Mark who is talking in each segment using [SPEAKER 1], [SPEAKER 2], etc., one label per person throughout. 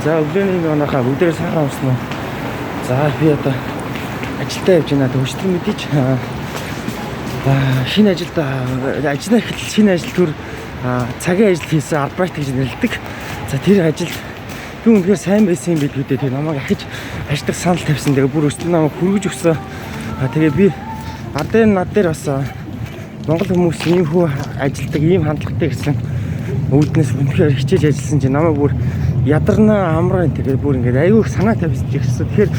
[SPEAKER 1] За, өглөөний манайхаа бүгдээрээ сайхан унсан уу? За, би одоо ажилдаа явж байна. Өчигдөр мэдээж шинэ ажилд ажиллаа эхэл шинэ ажил төр цагийн ажил хийсэн, Arbeit гэж нэрлэдэг. За, тэр ажил би үнэхээр сайн байсан юм билүү дээ. Тэр намайг ахиж ажиллах санал тавьсан. Тэгээ бүр өстө намайг хүргэж өгсөн. Тэгээ би ардын над дээр бас Монгол хүмүүс ийм хүү ажилдаг, ийм хандлагатай гэсэн үүднээс үнэхээр хичээж ажилласан чинь намайг бүр ядарнаа амраа, тэгээд бүр ингээд аюу санаа тавьж ирсэн. Тэгэхээр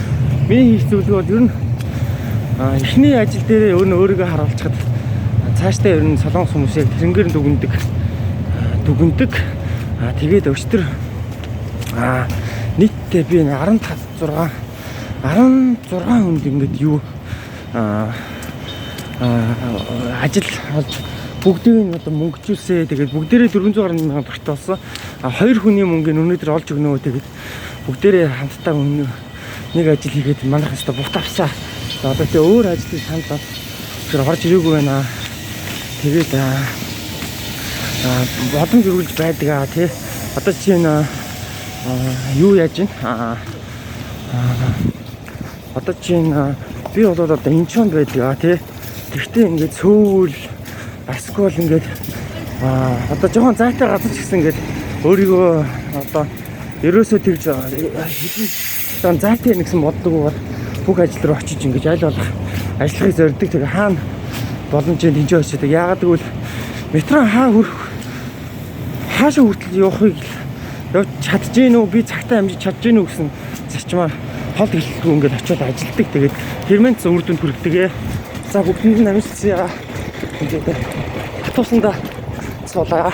[SPEAKER 1] миний хийх зөвлөгөө бол ер нь эхний ажил дээрээ өөр нь өөрийгөө харуулчихад цаашдаа ер нь солонгос хүмүүс яг тэрнгээр нь дүгнэдэг дүгнэдэг. Тэгээд өчигдөр нийтдээ би 15 6 16 хүнд ингээд юу ажил олж, бүгдийг нь одоо мөнгөжүүлсэ. Тэгээд бүгдээрээ 400 гаруй мянган төгрөгтэй болсон. Хоёр хүний мөнгийг өнөөдөр олж өгнө. Тэгээд бүгдээрээ хамтдаа өнөө нэг ажил хийгээд манайх өстө бут авсаа. Одоо тэгээ өөр ажлыг санал бол тэр орж ирээгүй байна. Тэгээд боломж үргэлж байдаг аа, тий. Одоо жишээ нь юу яаж байна? Одоо чинь би бол одоо Инчонд байдаг аа, тий. Тэгвэл ингээд Сөүл, Аскол ингээд одоо жоохон зайтай газар ч гэсэн ингээд өөрийгөө одоо ерөөсөө тэгж хэдэн одоо зайтай нэгсэн боддоггүйгээр бүх ажил руу очиж ингэж аль болох ажиллахыг зорддог. Тэгээ хаана боломжтой тэнцээ очиод, яагаад гэвэл метро хаа хүрэх, хаашаа хүртэл явахыг явж чадж гин үү, би цагтаа амжиж чадж гин үү гэсэн зарчмаар хол хэлэхгүй ингээд очиод ажилдаг. Тэгээд хэрмэнц үр дүнд хүрдэг. За, бүгдэнд нь амжилт хүсье. Ингээд автобусанда суулаа.